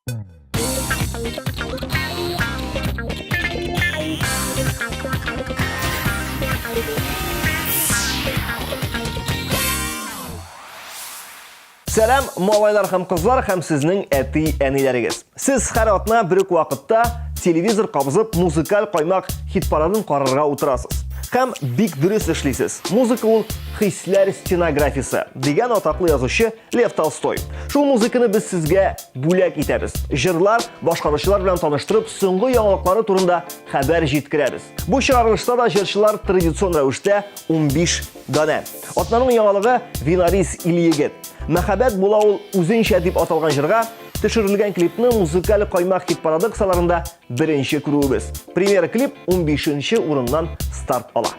Сәлам, малайлар һәм кызлар һәм сезнең әти-әниләрегез. Сез һәр атна бер үк вакытта телевизор кабызып музыкаль каймак хит-парадын карарга утырасыз. Һәм бик дөрес эшлисез. Музыка ул хисләр стенографиясе, дигән атаклы язучы Лев Толстой. Шул музыканы без сезгә бүләк итәбез. Җырлар, башкаручылар белән таныштырып, соңгы яңалыклары турында хәбәр җиткерәбез. Бу чыгарылышта да җырчылар традицион рәвештә 15 данә. Атнаның яңалыгы Винарис Ильегет. Мәхәббәт була ул үзенчә дип аталган җырга төшерелгән клипны музыкаль каймак хит-парады кысаларында беренче күрүебез. Премьера клип 15 урыннан старт ала.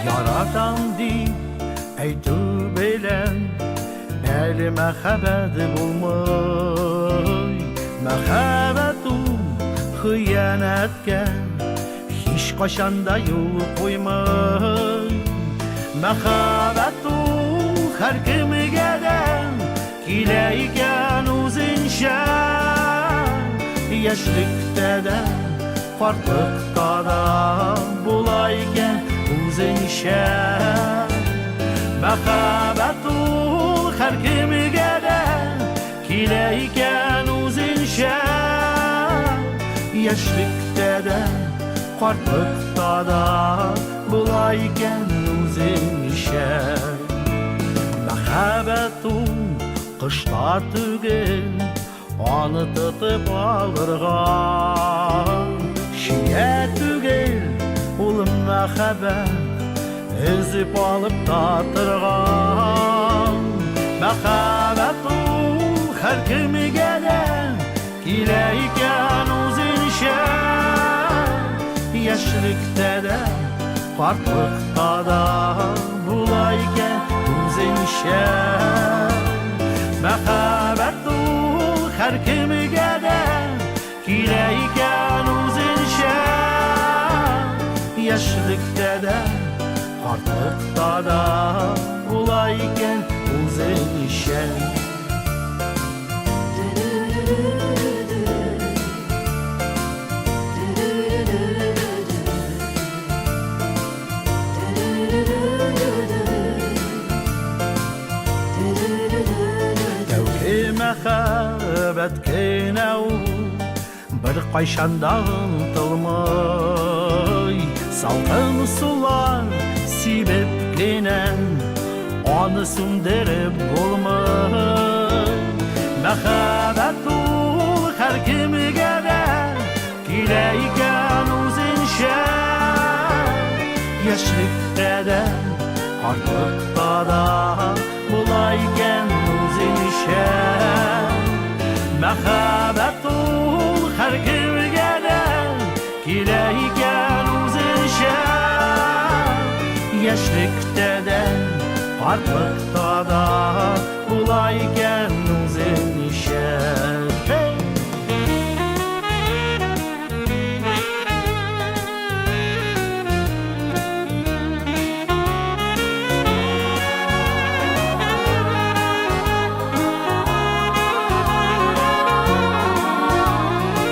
Яратам дип әйтү белән әле мәхәббәт булмый. Мәхәббәт ул хыянәткә Һич кайчан да юл куймый. Мәхәббәт ул һәркемгә дә килә икән үзенчә. Яшьлектә дә, картлыкта да була икән үзенчә. Мәхәббәт ул һәркемгә дә Килә икән үзенчә. Яшьлектә дә, картлыкта да була икән үзенчә. Мәхәббәт ул кышта түгел, аны тотып алырга. Чия түгел ул мәхәббәт, Өзеп алып татырга. Мәхәббәт ул һәркемгә дә килә икән үзенчә. Яшьлектә дә, картлыкта да була икән үзенчә. Мәхәббәт ул һәркемгә дә Килә икән үзенчә. Яшьлектә дә, картлыкта да була икән үзенчә. Тәүге мәхәббәт кенә ул беркайчан да онытылмый. Салкын сулар сибеп кенә аны сүндереп булмый. Мәхәббәт ул һәркемгә дә килә икән үзенчә. Яшьлектә дә, картлыкта да була икән үзенчә. Мәхәббәт ул һәркемгә дә килә икән үзенчә. Яшьлектә дә, картлыкта да була икән үзенчә. Hey!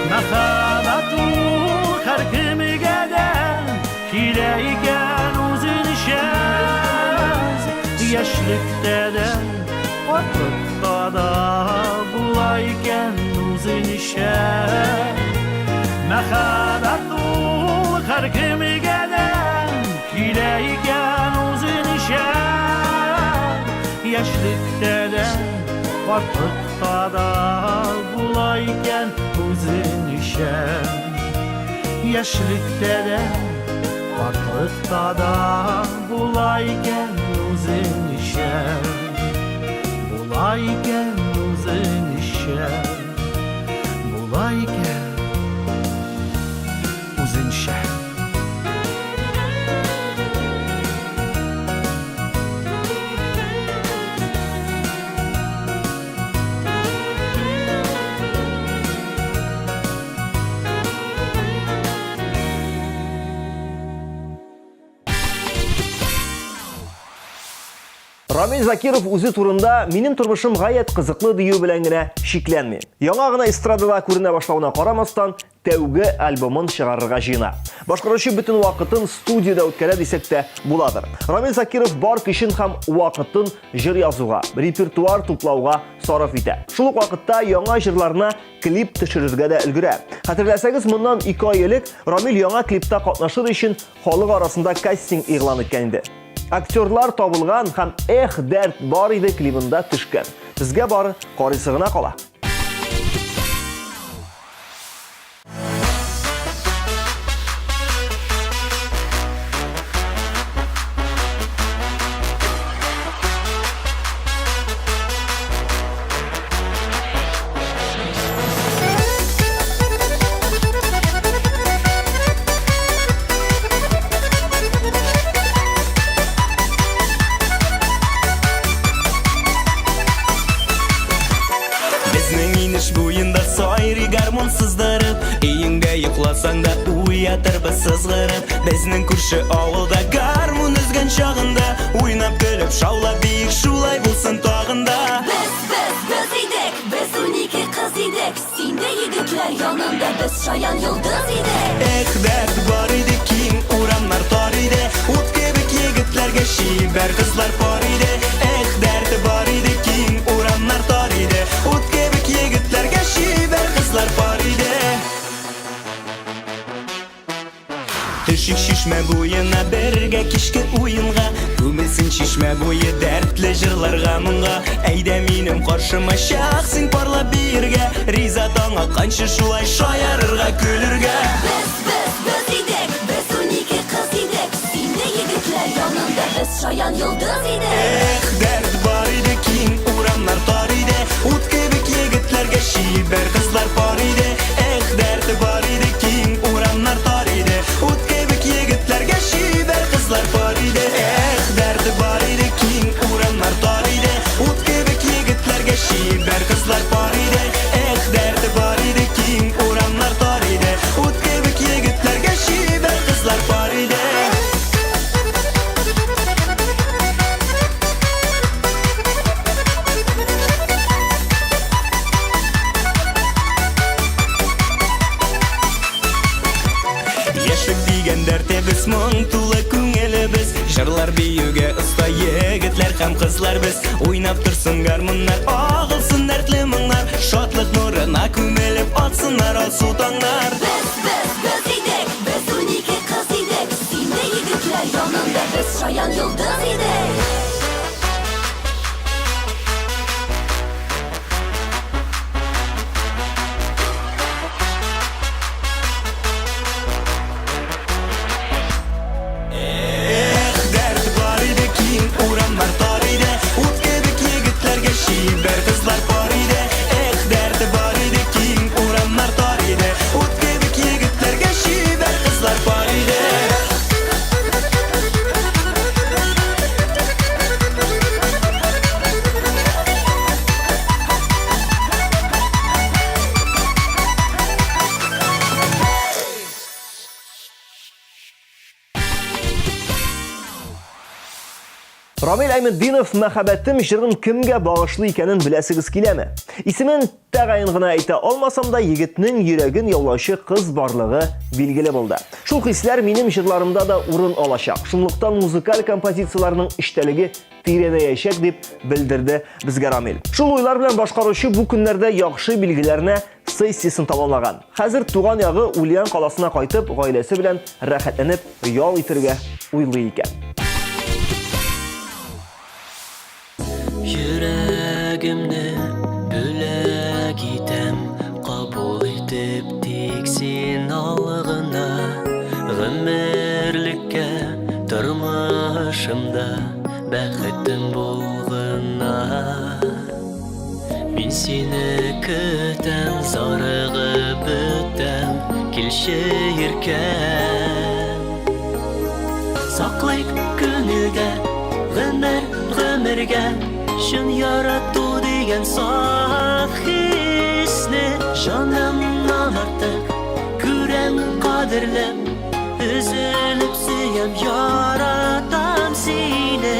Мәхәббәт ул һәркемгә дә килә икән үзенчә. Яшьлектә дә, картлыкта да була икән үзенчә. Мәхәббәт ул һәркемгә дә килә икән үзенчә. Яшьлектә дә, картлыкта да була икән үзенчә. Яшьлектә дә, картлыкта да була икән үзенчә. Була икән үзенчә. Була икән үзенчә. Рамил Закиров үзе турында минем тормышым гаять кызыклы дию белән генә шикләнми. Яңа гына эстрадада күренә башлавына карамастан, тәүге альбомын чыгарырга җыена. Башкаручы бөтен вакытын студиядә үткәрә дисәк тә буладыр. Рамил Закиров бар көчен һәм вакытын җыр язуга, репертуар туплауга сарыф итә. Шул ук вакытта яңа җырларына клип төшерергә дә өлгерә. Хәтерләсәгез, моннан 2 ай элек Рамил яңа клипта катнашыр өчен халык арасында кастинг игълан иткән иде. Актерлар табылган һәм Эх, дәрт бар иде клибында төшкән. Безгә бары карыйсы гына кала. Безнең инеш буенда сайрый гармун сыздырып, Өеңдә йокласаң да уятырбыз сызгырып. Безнең күрше авылда гармун өзгән чагында, Уйнап көлеп шаулап биек шулай булсын тагын да. Без, без, без идек, без 12 кыз идек. Син дә егетләр янында без шаян йолдыз идек. Эх, дәрт бар иде, киң урамнар тар иде, Ут кебек егетләргә чибәр кызлар пар иде. Эх, дәрт бар иде, киң урамнар тар иде, Ут кебек егетләргә чибәр кызлар пар иде. Төшик чишмә буена бергә кичке уенга, Күмелсен чишмә буе дәртле җырларга моңга. Әйдә минем каршыма чак син парлап биергә, Риза таң атканчы шулай шаярырга, көлергә. Без, без, без идек, без 12 кыз идек. Син дә егетләр янында без шаян йолдыз идек. Эх, дәрт бар иде, киң урамнар тар иде, Ут кебек егетләргә чибәр кызлар пар иде. Эх, дәрт бар иде, киң урамнар тар иде, Ут кебек егетләргә чибәр кызлар пар иде. Эх, дәрт бар иде, киң урамнар тар иде, Ут кебек егетләргә чибәр кызлар пар иде. Эх, дәрт бар иде, киң урамнар тар иде, Ут кебек егетләргә чибәр кызлар пар иде. Яшьлек дигән дәртебез, моң тулы күңелебез, Җырлар биюгә оста егетләр һәм кызлар без. Уйнап торсын гармуннар, агылсын дәртле моңнар, Шатлык нурына күмелеп атсыннар алсу таңнар. Без, без, без идек, без 12 кыз идек. Син дә егетләр янында без шаян йолдыз идек. Эх, дәрт бар иде, киң урамнар тар иде, Ут кебек егетләргә чибәр кызлар пар иде. Эх, дәрт бар иде, киң урамнар тар иде, Ут кебек егетләргә чибәр кызлар пар иде. Рамил Әйметдинов мәхәббәтем җырын кемгә багышлый икәнен беләсегез киләме? Исемен тәгаен гына әйтә алмасам да, егетнең йөрәген яулаучы кыз барлыгы билгеле булды. Шул хисләр минем җырларымда да урын алачак. Шунлыктан музыкаль композицияләрнең эчтәлеге тирәнәячәк, дип белдерде безгә Рамил. Шул уйлар белән башкаручы бу көннәрдә яхшы билгеләренә сессиясен тәмамлаган. Хәзер туган ягы Ульян каласына кайтып, гаиләсе белән рәхәтләнеп ял итәргә уйлый икән. Йөрәгемне бүләк итәм, кабул итеп тик син ал гына. Гомерлеккә тормышымда бәхетем бул гына. Мин сине көтәм, зарыгып бетәм, килче иркәм. Саклыйк күңелдә гомер гомергә чын ярату дигән саф хисне. Җанымнан артык күрәм, кадерлем, өзелеп сөям, яратам сине.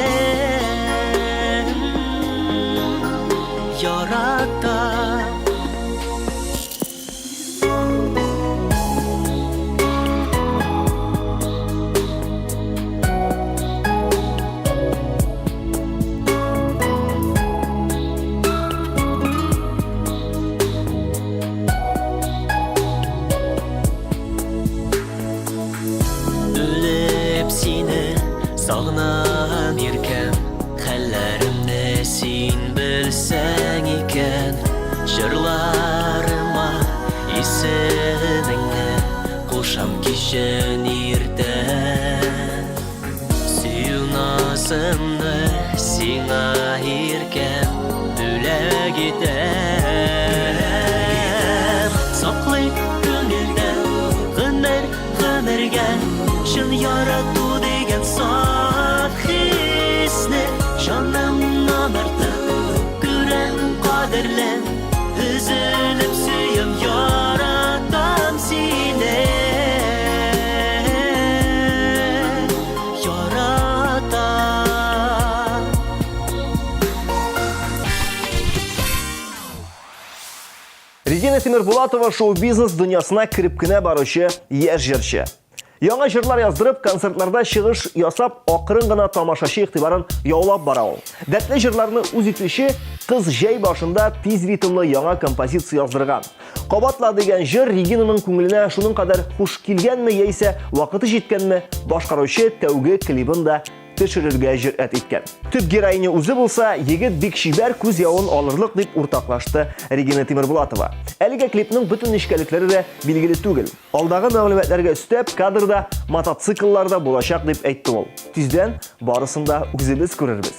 Сагынам, иркәм, хәлләремне син белсәң икән. Җырларыма исемеңне кушам кичен иртән. Сөю назымны сиңа, иркәм, бүләк итәм. Саклыйк күңелдә гомер гомергә чын ярату дигән саф хисне. Җанымнан артык күрәм кадерле, өзелеп сөям, яратам сине. Яратам. Регина Тимербулатова шоу-бизнес дөньясына кереп кенә баручы яшь җырчы. Яңа җырлар яздырып, концертларда чыгыш ясап, акрын гына тамашачы игътибарын яулап бара ул. Дәртле җырларны үз итүче кыз җәй башында тиз ритмлы яңа композиция яздырган. Кабатла дигән җыр Регинаның күңеленә шуның кадәр хуш килгәнме яисә вакыты җиткәнме, башкаручы тәүге клибын да төшерергә җөрьәт иткән. Төп героиня үзе булса, егет бик чибәр, күз явын алырлык дип уртаклашты Регина Тимербулатова. Әлегә клипның бөтен нечкәлекләре дә билгеле түгел. Алдагы мәгълүматларга өстәп, кадрда мотоцикллар да булачак дип әйтте ул. Тиздән барысын да үзебез күрербез.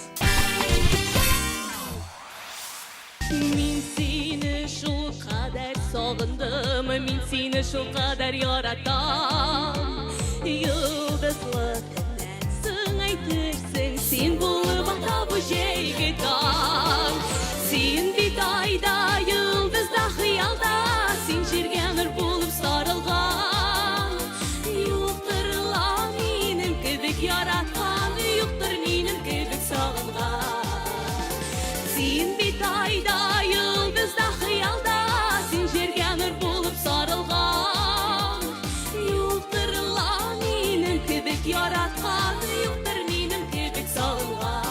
Мин сине шул кадәр сагындым, мин сине шул кадәр яратам. Йолдызлы төннән соң әйтерсең, син булып ата бу җәйге таң. Син бит айда, йолдызда, хыялда, син җиргә нур булып сарылган. Юктыр ла минем кебек яраткан, юктыр минем кебек сагынган. Син бит айда, йолдызда, хыялда, син җиргә нур булып сарылган. Юктыр ла минем кебек яраткан, юктыр минем кебек сагынган.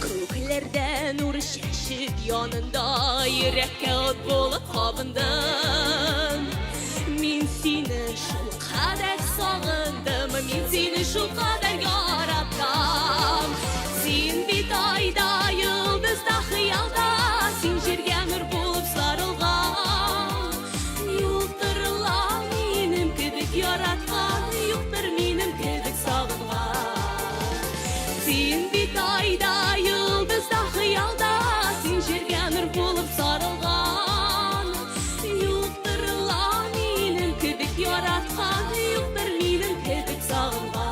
Күкләрдә нур чәчеп янында, йөрәккә ут булып кабындың. Мин сине шул кадәр сагындым, мин сине шул кадәр яратам. Син бит айда, йолдызда, хыялда, син җиргә нур булып сарылган. Юктыр ла минем кебек яраткан, юктыр минем кебек сагынган. Син бит айда, йолдызда, хыялда, син җиргә нур булып сарылган. Юктыр ла минем кебек яраткан, юктыр минем кебек сагынган.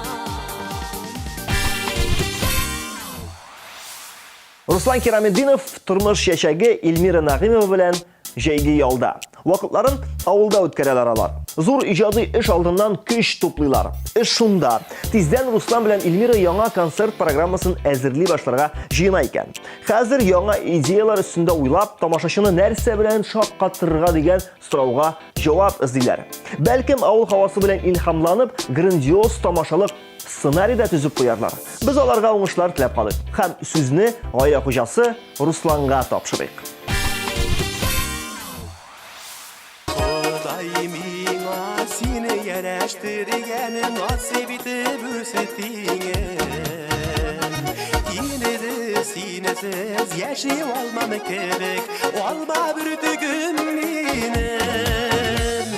Руслан Кираметдинов тормыш чәчәге Эльмира Нәгыймова белән җәйге ялда. Вакытларын авылда үткәрәләр алар. Зур иҗади эш алдыннан көч туплыйлар. Эш шунда. Тиздән Руслан белән Эльмира яңа концерт программасын әзерли башларга җыена икән. Хәзер яңа идеялар өстендә уйлап, тамашачыны нәрсә белән шаккатырырга дигән сорауга җавап эзлиләр. Бәлкем авыл һавасы белән илһамланып, грандиоз тамашалык сценарий да төзеп куярлар. Без аларга уңышлар теләп калыйк һәм сүзне гаилә хуҗасы Русланга тапшырыйк. Ходай миңа сине ярәштергән, насыйп итеп үзе тиңен. Инде синсез яши алмам кебек, алма бөртегем минем.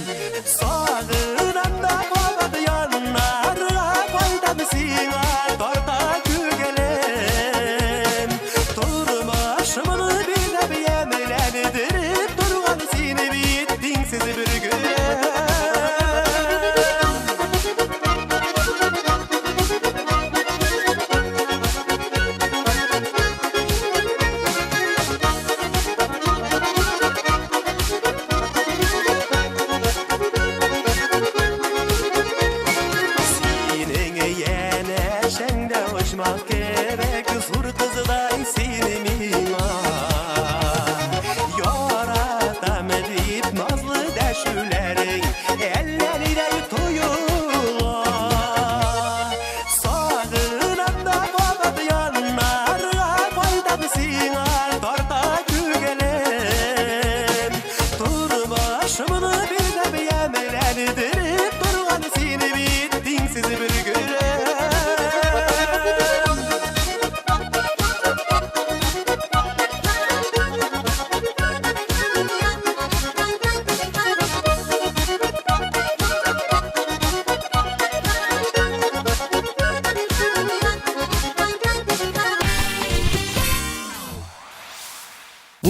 Сагынам да кабат яннарга кайтам сиңа, тарта күңелем. Тормышымны бизәп, ямьләндереп торган син бит тиңсез бер гөлем.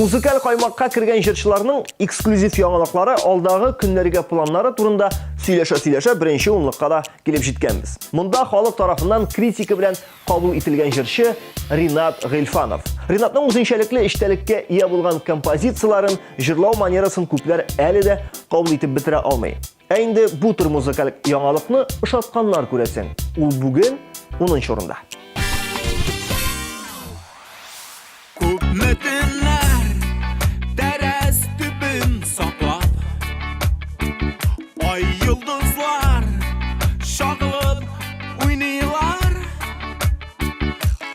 Музыкаль каймакка кергән җырчыларның эксклюзив яңалыклары, алдагы көннәргә планнары турында сөйләшә-сөйләшә беренче унлыкка да килеп җиткәнбез. Монда халык тарафыннан критика белән кабул ителгән җырчы Ринат Гыйльфанов. Ринатның үзенчәлекле эчтәлеккә ия булган композицияләрен, җырлау манерасын күпләр әле дә кабул итеп бетерә алмый. Ә инде бу төр музыкаль яңалыкны ошатканнар күрәсең. Ул бүген 10 урында. Күпме төннәр тәрәз төбен саклап, Ай йолдызлар чагылып уйныйлар.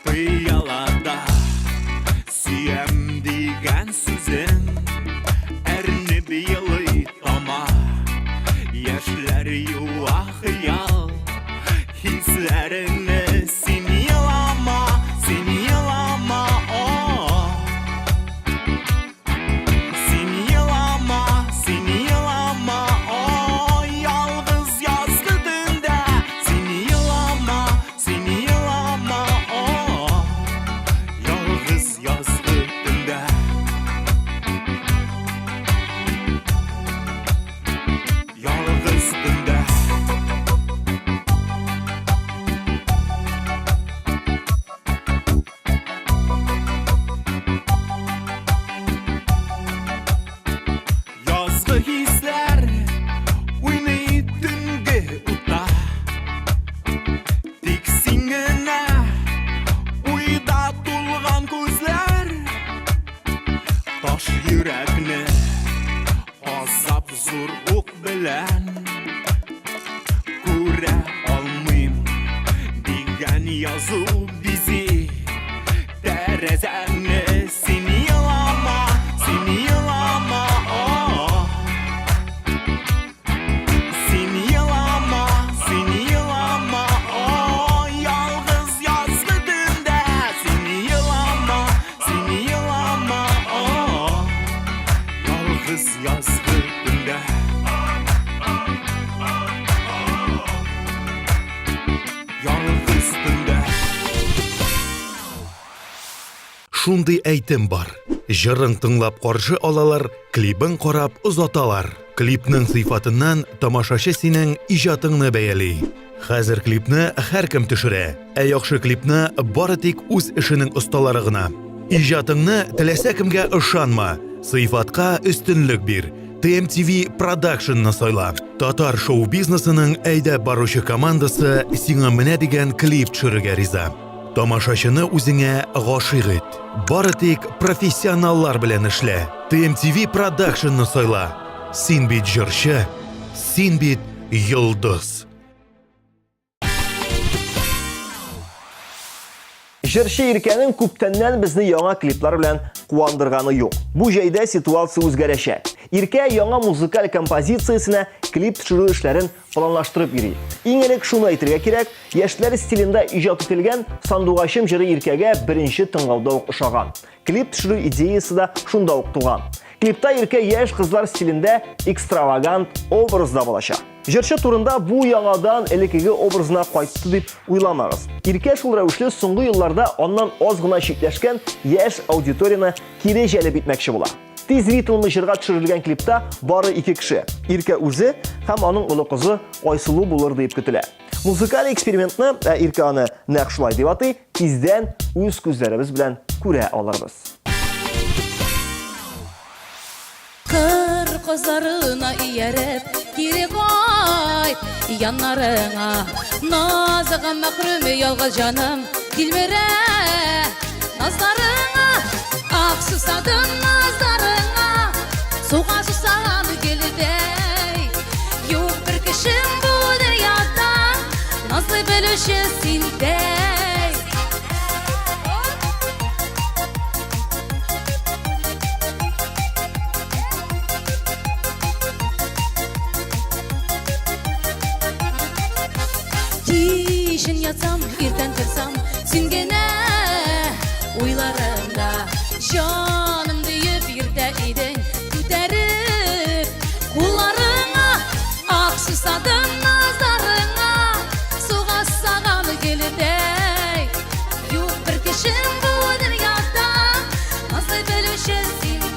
Пыялада сөям дигән сүзең Әрнеп елый тама. Яшьләр юа хыял Хисләреңне син елама, син елама, о. Син елама, син елама, о. Ялгыз язгы төндә син елама, син елама, о. Ялгыз язгы төндә. Ялгыз төндә. Язгы хисләр уйный төнге утта. Тик син генә уйда тулган күзләр. Таш йөрәкне Азап зур ук белән күрә алмыйм дигән язу бизи тәрәзәңне. Син елама, син елама, о. Син елама, син елама, о. Ялгыз язгы төндә син елама, син елама, о. Ялгыз язгы төндә. Ялгыз төндә. Шундый әйтем бар. Җырың тыңлап каршы алалар, клибын карап озаталар. Клипның сыйфатыннан тамашачы синең иҗатыңны бәяли. Хәзер клипны һәркем төшерә, ә яхшы клипны бары тик үз эшенең осталары гына. Иҗатыңны теләсә кемгә ышанма, сыйфатка өстенлек бир. TMTV Production-ны сайла. Татар шоу-бизнесының әйдәп баручы командасы сиңа менә дигән клип төшерергә риза. Тамашачыны үзеңә гашыйк ит. Бары тик профессионаллар белән эшлә. TMTV Production-ны сайла. Син бит җырчы, син бит йолдыз. Җырчы Иркәнең күптәннән безне яңа клиплар белән куандырганы юк. Бу җәйдә ситуация үзгәрәчәк. Иркә яңа музыкаль композициясенә клип төшерү эшләрен планлаштырып йөри. Иң элек шуны әйтергә кирәк, яшьләр стилендә иҗат ителгән Сандугачым җыры Иркәгә беренче тыңлауда ук ошаган. Клип төшерү идеясы да шунда ук туган. Клипта Иркә яшь кызлар стилендә экстравагант образда булачак. Җырчы турында бу яңадан элеккеге образына кайтты дип уйламагыз. Иркә шул рәвешле соңгы елларда аннан аз гына читләшкән яшь аудиторияне кире җәлеп итмәкче була. Тиз ритмлы җырга төшерелгән клипта бары ике кеше, Иркә үзе һәм аның олы кызы Айсылу булыр дип көтелә. Музыкаль экспериментны, ә Иркә аны нәкъ шулай дип атый, тиздән үз күзләребез белән күрә алырбыз. Кыр казларына ияреп, кире кайт яннарыңа. Назыга мәхрүм ялгыз җаным, тилмерә назларыңа. Ах, сусадым назларыңа, суга сусаган гөлдәй. Юк бер кешем бу дөньяда, назлый белүче синдәй. Кичен ятсам, иртән торсам, син генә уйларымда. Җаным диеп йөртә идең, күтәреп кулларыңа. Ах, сусадым назларыңа, суга саган гөлдәй. Юк бер кешем бу дөньяда, назлый белүче синдәй.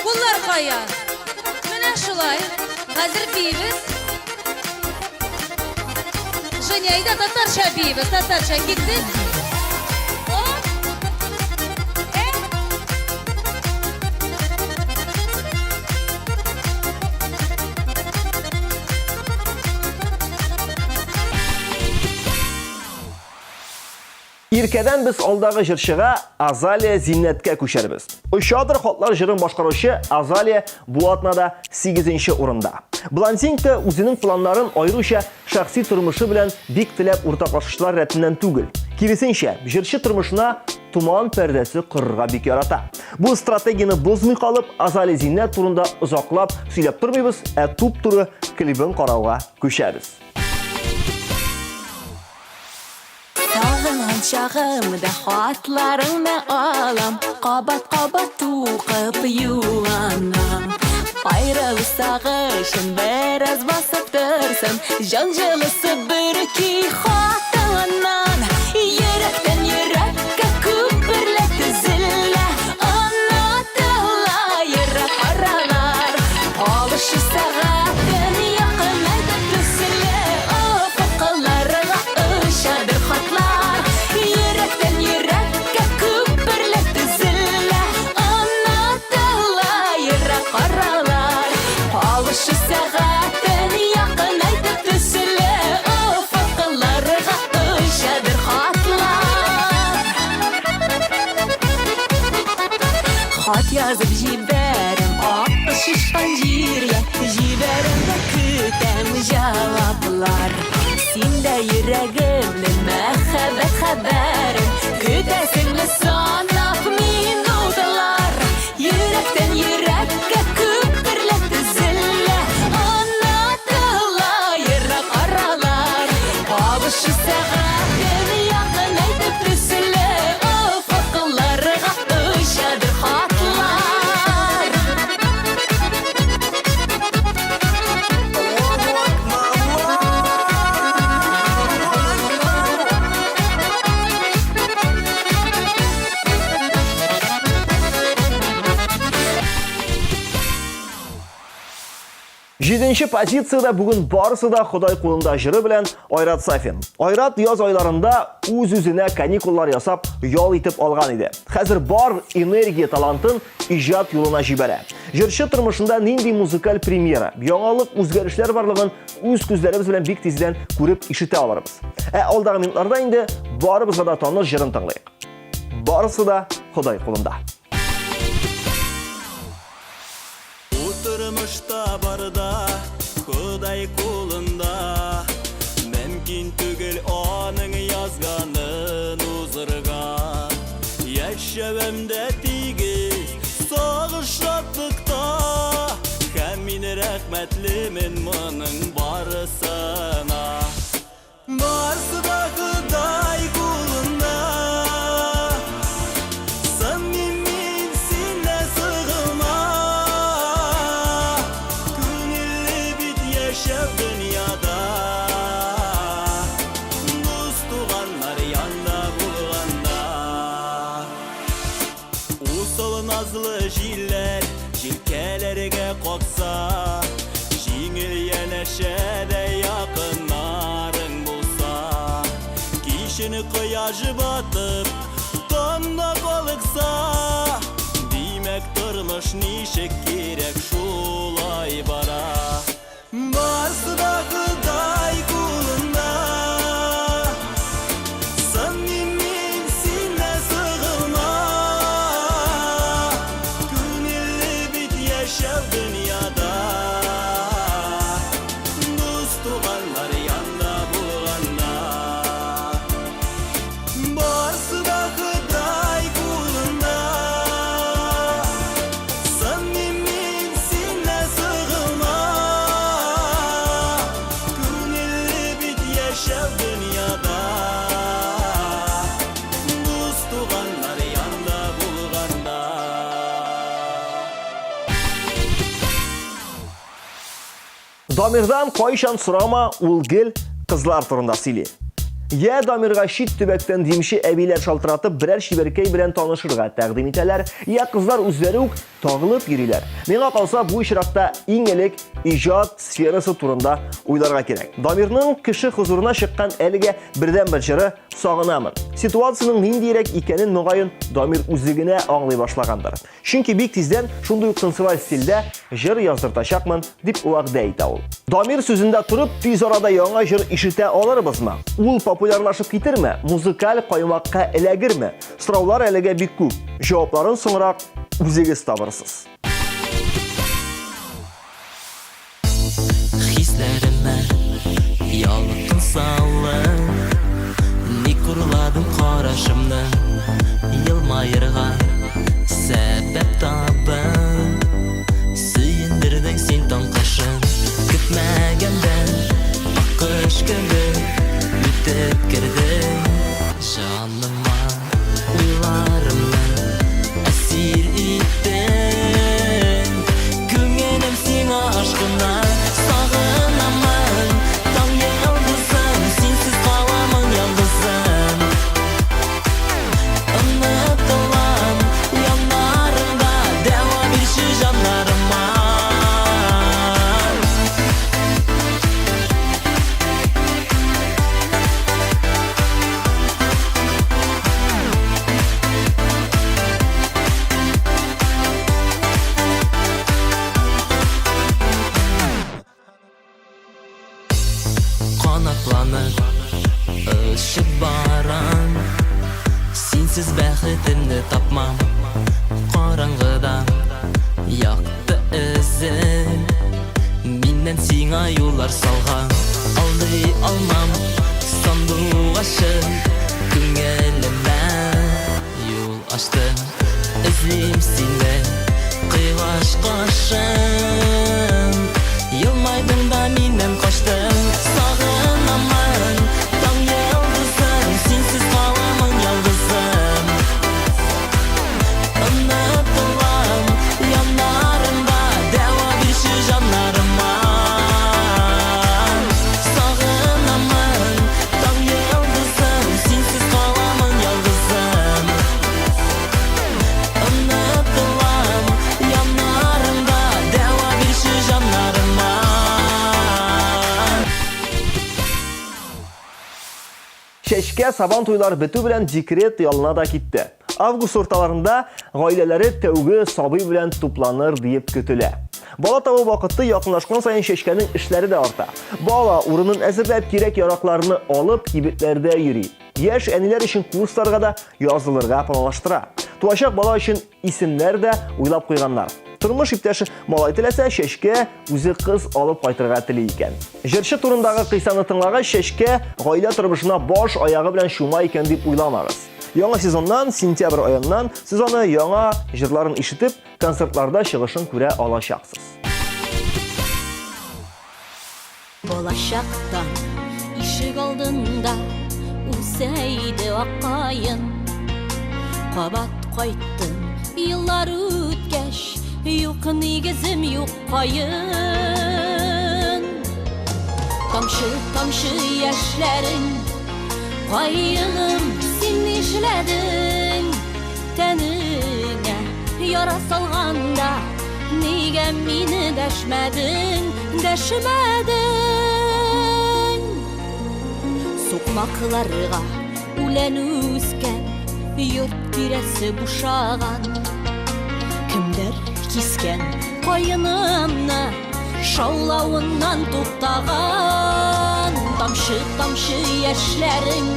Куллар кая? Менә шулай. Хәзер биибез. Женя, әйдә татарча биибез, татарча киттек. О! Э! Иркәдән без алдагы җырчыга Азалия Зиннәткә күчәрбез. Очадыр хатлар җырын башкаручы Азалия бу атнада 8 урында. Блондинка үзенең планнарын аеруча шәхси тормышы белән бик теләп уртаклашучылар рәтеннән түгел. Киресенчә, җырчы тормышына томан пәрдәсе корырга бик ярата. Бу стратегияне бозмый калып, Азалия Зиннәт турында озаклап сөйләп тормыйбыз, ә туп-туры клибын карауга күчәбез. Сагынган чагымда хатларыңны алам, Кабат-кабат укып юанам. Аерылу сагышын бераз басып торсын, Җан җылысы бөрки хатыңнан. Йөрәктән йөрәккә күперләр төзелә, Онытыла ерак аралар. Алышу сәгатен якынайтып төсле, Офыкларга очадыр хатлар. Йөрәктән йөрәккә күперләр төзелә, Онытыла ерак аралар. Алышу сәгатен якынайтып төсле, Офыкларга очадыр хатлар. Хат язып җибәрәм ак очышкан җиргә, Җибәрәм дә көтәм җаваплар. Син дә йөрәгемнең мәхәббәт хәбәрен Көтәсеңме санап минутлар? Йөрәктән йөрәккә күперләр төзелә, Онытыла ерак аралар. Кавышу сәгатен якынайтып төсле, Офыкларга очадыр хатлар. Җиденче позициядә бүген барысы да Ходай кулында җыры белән Айрат Сафин. Айрат яз айларында үз-үзенә каникуллар ясап, ял итеп алган иде. Хәзер бар энергия талантын иҗат юлына җибәрә. Җырчы тормышында нинди музыкаль премьера, яңалык, үзгәрешләр барлыгын үз күзләребез белән бик тиздән күреп ишетә алырбыз. Ә алдагы минутларда инде барыбызга да таныш җырын тыңлыйк. Барысы да Ходай кулында. Бу тормышта барда Ходай кулында Мөмкин түгел аның язганын узырга Яшәвем дә тигез сагыш шатлыкта Һәм мин рәхмәтлемен моның барысына Барсы да Ходай кулында Сынмыйм мин, син дә сыгылма Күңелле бит яшәү дөньяда Дус туганнар янда булганда Усал назлы җилләр җилкәләргә какса, Җиңел янәшәдә якыннарың булса. Кичен кояш батып, таңда калыкса, Димәк, тормыш ничек кирәк шулай бара. Барсы да Ходай кулында Сынмыйм мин, син дә сыгылма Күңелле бит яшәү дөньяда Дус туганнар янда булганда Барсы да Ходай кулында Сынмыйм мин, син дә сыгылма Күңелле бит яшәү дөньяда Дус туганнар янда булганда. Дамирдан кайчан сорама, ул гел кызлар турында сөйли. Я Дамирга чит төбәктән димче әбиләр шалтыратып берәр чибәркәй белән танышырга тәкъдим итәләр, я кызлар үзләре үк тагылып йөриләр. Миңа калса, бу очракта иң элек иҗат сферасы турында уйларга кирәк. Дамирның кеше хозурына чыккан әлегә бердәнбер җыры Сагынамын. Ситуациянең ниндиерәк икәнен мөгаен Дамир үзе генә аңлый башлагандыр. Чөнки бик тиздән шундый ук танцеваль стильдә җыр яздыртачакмын, дип вәгъдә итә ул. Дамир сүзендә торып, тиз арада яңа җыр ишетә алырбызмы? Ул популярлашып китерме? Музыкаль каймакка эләгерме? Сораулар әлегә бик күп. Җавапларын соңрак үзегез табырсыз. Хисләремә ялкын салып, Ник урладың карашымны? Елмаерга сәбәп табып, Сөендердең син таң кашын. Көтмәгәндә аккош кебек үтеп кердең җаныма. Уйларымны әсир иттең. Күңелем сиңа ашкына. Сагынамын, таң йолдызым, синсез каламын ялгызым. Онытылам яннарыңда, дәва бирче җаннарыма. Канатланып очып барам, Синсез бәхетемне тапмам. Караңгыда якты эзем Миннән сиңа юллар салган. Алдый алмам сандугачым, Күңелемә юл ачты. Эзлим сине, кояш кашым, Елмайдың да миннән качтың. Сагынамын, таң йолдызым, Синсез каламын ялгызым. Онытылам яннарыңда, дәва бирче җаннарыма. Сагынамын, таң йолдызым, синсез каламын ялгызым. Онытылам яннарыңда, дәва бирче җаннарыма. Чәчкә Сабан туйлары бетү белән декрет ялына да китте. Август урталарында гаиләләре тәүге сабый белән тупланыр диеп көтелә. Бала табу вакыты якынлашкан саен Чәчкәнең эшләре дә арта. Бала урынын әзерләп, кирәк-яракларны алып, кибетләрдә йөри. Яшь әниләр өчен курсларга да язылырга планлаштыра. Туачак бала өчен исемнәр дә уйлап куйганнар. Тормыш иптәше малай теләсә, Чәчкә үзе кыз алып кайтырга тели икән. Җырчы турындагы кыйсаны тыңлагач, Чәчкә гаилә тормышына баш аягы белән чума икән дип уйламагыз. Яңа сезоннан, сентябрь аеннан сез аны яңа җырларын ишетеп, концертларда чыгышын күрә алачаксыз. Балачактан ишек алдында үсә иде ак каен. Кабат кайттым, еллар үткәч, юк нигезем, юк каен. Тамчы-тамчы яшьләрең, каеным, син нишләдең? Тәнеңә яра салганда, нигә мине дәшмәдең, дәшмәдең? Сукмакларга үлән үскән, йорт тирәсе бушаган. Кемдер кискән каенымны, шаулавыннан туктаган. Тамчы-тамчы яшьләрең,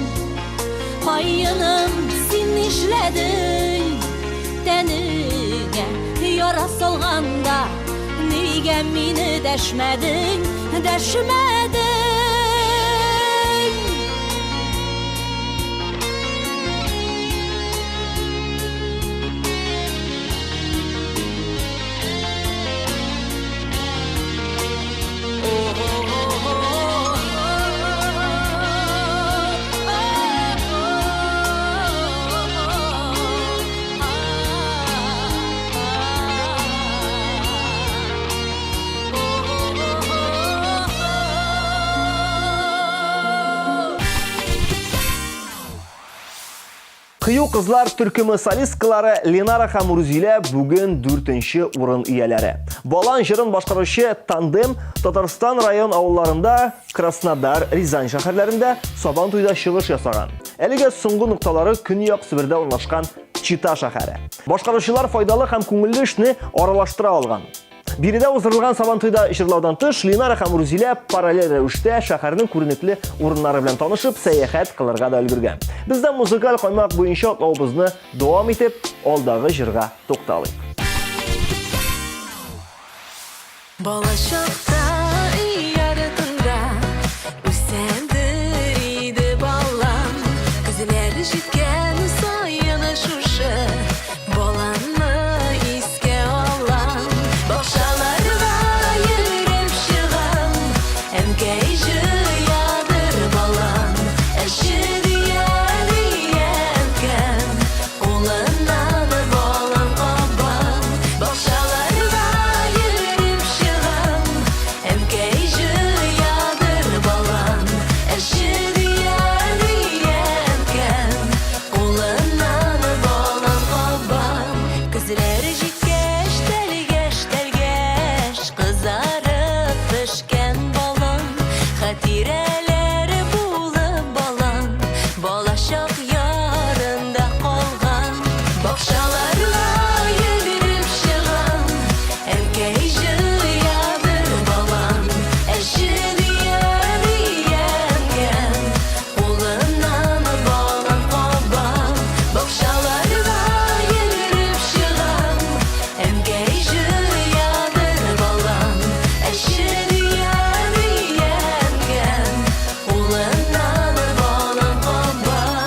каеным, син нишләдең? Тәнеңә яра салганда, нигә мине дәшмәдең, дәшмәдең? Кыю кызлар төркеме солисткалары Ленара һәм Рузилә бүген дүртенче урын ияләре. Балан җырын башкаручы тандем Татарстан район авылларында, Краснодар, Рязань шәһәрләрендә Сабан туйда чыгыш ясаган. Әлегә соңгы нокталары Көньяк Себердә урнашкан Чита шәһәре. Башкаручылар файдалы һәм күңелле эшне аралаштыра алган. Биредә уздырылган Сабантуйда җырлаудан тыш, Ленара һәм Рузилә параллель рәвештә шәһәрнең күренекле урыннары белән танышып, сәяхәт кылырга да өлгергән. Без дә музыкаль каймак буенча атлавыбызны дәвам итеп, алдагы җырга тукталыйк. Балачакта өй артында Үсәдер иде балам. Көзләр җиткән саен шушы баланы искә алам. Бакчаларга йөреп чыгам, әнкәй җыядыр балан. Әче дия, дия әнкәм, кулыннан балан кабам. Бакчаларга йөреп чыгам, Әнкәй җыядыр балан, Әче дия, дия әнкәм, Кулыннан балан кабам. Көзләр җиткәч, тәлгәш, тәлгәш, Кызарып пешкән балан, Хатирәләр булып балан, Балачак ярында калган. Бакчаларга йөгереп чыгам, Әнкәй җыядыр балам, Әче дия, дия әнкәм, Кулыннан балан кабам. Бакчаларга йөгереп чыгам, Әнкәй җыядыр балам, Әче дия, дия әнкәм, Кулыннан балан кабам.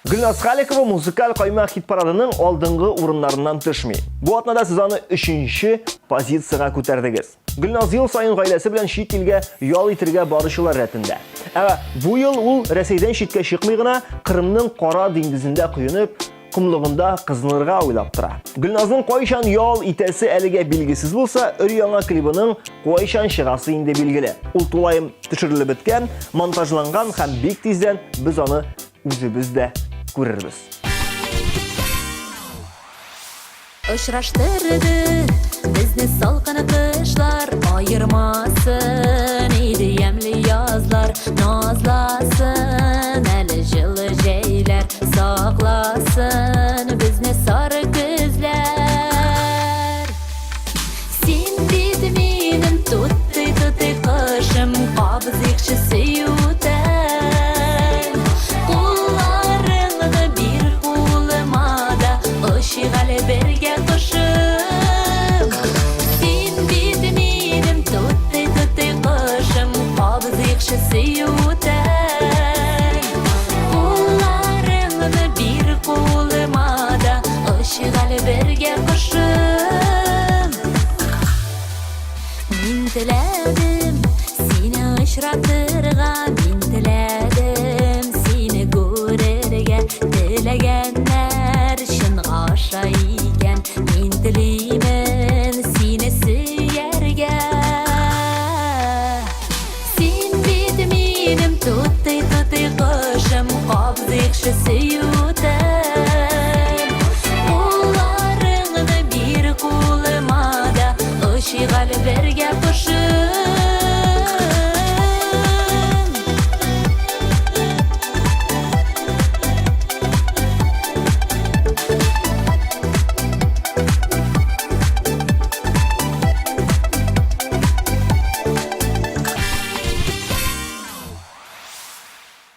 Гөлназ Халикова музыкаль каймак хит-парадының алдынгы урыннарыннан төшми. Бу атнада сез аны өченче позициягә күтәрдегез. Гөлназ ел саен гаиләсе белән чит илгә ял итергә баручылар рәтендә. Ә бу ел ул Рәсәйдән читкә чыкмый гына Кырымның Кара диңгезендә коенып, комлыгында кызынырга уйлап тора. Гөлназның кайчан ял итәсе әлегә билгесез булса, өр-яңа клибының кайчан чыгасы инде билгеле. Ул тулаем төшерелеп беткән, монтажланган һәм бик тиздән без аны үзебез дә күрербез. Очраштырды безне салкын кышлар, Аермасын иде ямьле язлар, Назласын әле җылы җәйләр, Сакласын безне сары көзләр. Син бит минем тутый-тутый кошым, Кабызыйкчы сөютен. Кулларыңны бир кулыма да, Очыйк әле бергә кошым. Син бит минем тутый-тутый кошым, Кабызыйкчы сөютен. Кулларыңны бир кулыма да, Очыйк әле бергә кошым. Мин теләдем сине очратырга, мин теләдем сине күрергә. Теләгәннәр чынга аша икән, мин телимен сине сөяргә. Син бит минем тутый-тутый кошым, Кабзыйкчы сөютем. Кулларыңны бир кулыма да, Очыйк әле бергә кошым.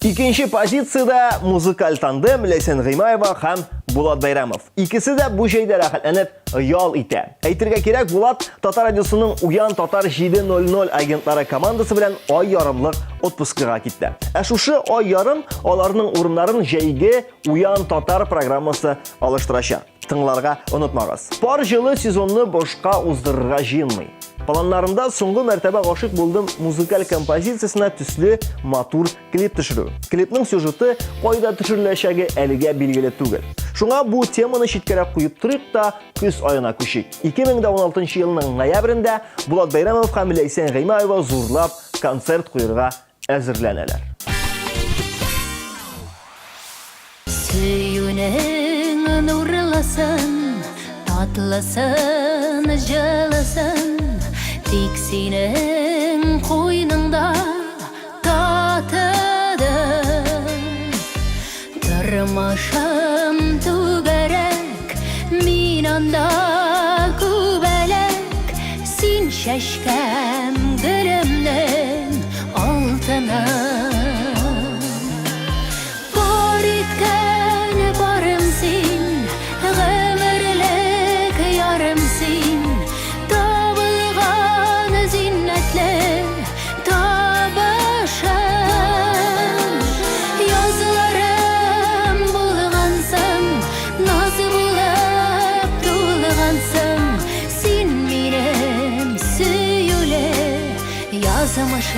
Икенче позициядә музыкаль тандем Ләйсән Гыймаева һәм Булат Бәйрәмов. Икесе дә бу җәйдә рәхәтләнеп ял итә. Әйтергә кирәк, Булат Татар радиосының Уян татар 7.00 агентлары командасы белән ай ярымлык отпускыга китте. Ә шушы ай ярым аларның урыннарын җәйге Уян татар программасы алыштырачак. Тыңларга онытмагыз. Пар җылы сезонны бушка уздырырга җыенмый. Планнарында соңгы мәртәбә гашыйк булдым музыкаль композициясенә төсле матур клип төшерү. Клипның сюжеты кайда төшереләчәге әлегә билгеле түгел. Шуңа бу теманы читкәрәк куеп торыйк та, көз аена күчик. 2016 елның ноябрендә Булат Бәйрәмов һәм Ләйсән Гыймаева зурлап концерт куерга әзерләнәләр. Сөюнең нурлысын, татлысын, җылысын, тик синең куйныңда татыдым. Тормышым түгәрәк, мин анда күбәләк, син чәчкәм гөлемнең алтыны. Бар иткән барым син, гомерлек ярым син, табылган зиннәтле табышым. Язларым булгансың, наз булып тулгансың, син минем сөюле язмышым.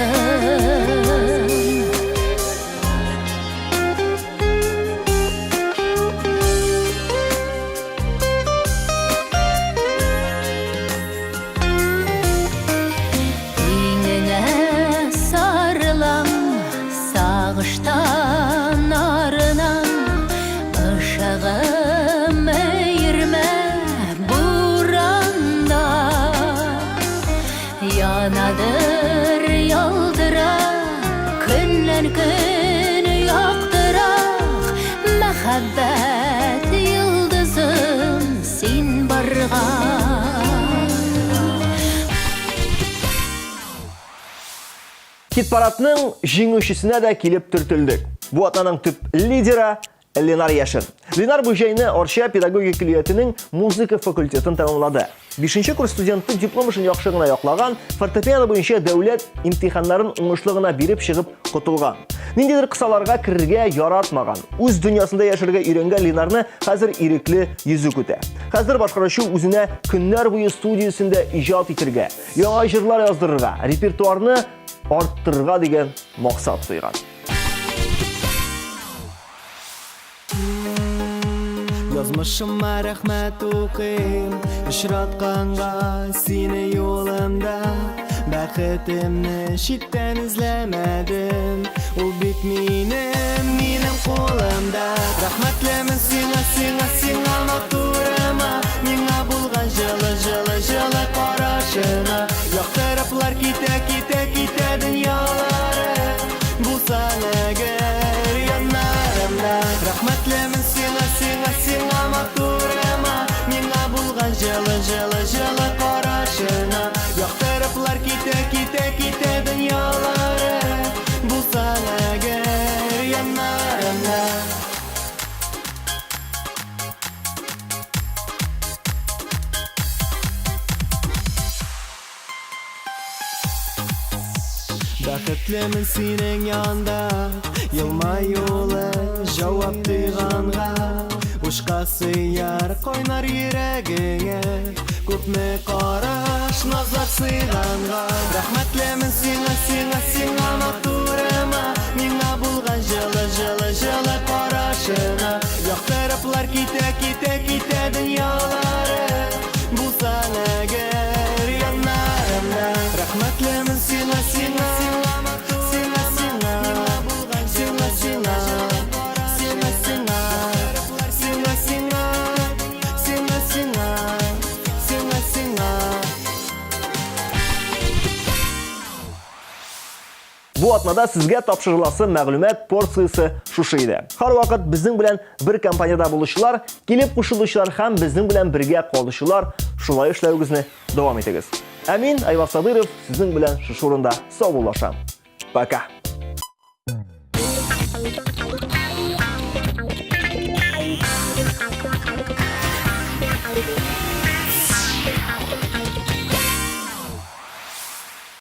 Иңеңә сарылам, сагыштан арынам, Ышыгым өермә буранда. Янадыр ялтырап, көннән-көн яктырак, Мәхәббәт йолдызым син барган. Хит-парадның җиңүчесенә дә килеп төртелдек. Бу атнаның төп лидеры Ленар Яшин. Ленар бу җәйне Арча педагогик көллиятенең музыка факультетын тәмамлады. Бишенче курс студенты диплом эшен яхшы гына яклаган, фортепиано буенча дәүләт имтиханнарын уңышлы гына биреп чыгып котылган. Ниндидер кысаларга керергә яратмаган, үз дөньясында яшәргә өйрәнгән Ленарны хәзер ирекле йөзү көтә. Хәзер башкаручы үзенә көннәр буе студиясендә иҗат итергә, яңа җырлар яздырырга, репертуарны арттырырга дигән максат куйган. Язмышыма рәхмәт укыйм, очратканга сине юлымда. Бәхетемне читтән эзләмәдем, ул бит минем, минем кулымда. Рәхмәтлемен сиңа, сиңа, сиңа, матурыма, миңа булган җылы, җылы, җылы карашыңа. Яктырыплар китә, китә, китә дөньялары. Булсаң әгәр яннарымда. Рәхмәтлемен сиңа, сиңа, сиңа, матурыма, миңа булган җылы, җылы, җылы карашыңа. Яктырыплар китә, китә, китә дөньялары. Булсаң әгәр яннарымда. Бәхетлемен синең янда, Елмаюлы җавап тойганга. Учка сыяр кайнар йөрәгеңә, Күпме караш, назлар сыйганга. Рәхмәтлемен сиңа, сиңа, сиңа, матурыма, Миңа булган җылы, җылы, җылы карашыңа. Яктырыплар китә, китә, китә дөньялары. Булсаң әгәр яннарымда. Рәхмәтлемен сиңа, сиңа, сиңа, сиңа, сиңа, сиңа, сиңа, сиңа, сиңа, сиңа, сиңа, сиңа, сиңа, сиңа. Бу атнада сезгә тапшырыласы мәгълүмат порциясе шушы иде. Һәрвакыт безнең белән бер компаниядә булучылар, килеп кушылучылар һәм безнең белән бергә калучылар шулай эшләвегезне дәвам итегез. Ә мин, Айваз Садыров, сезнең белән шушы урында саубуллашам. Пока!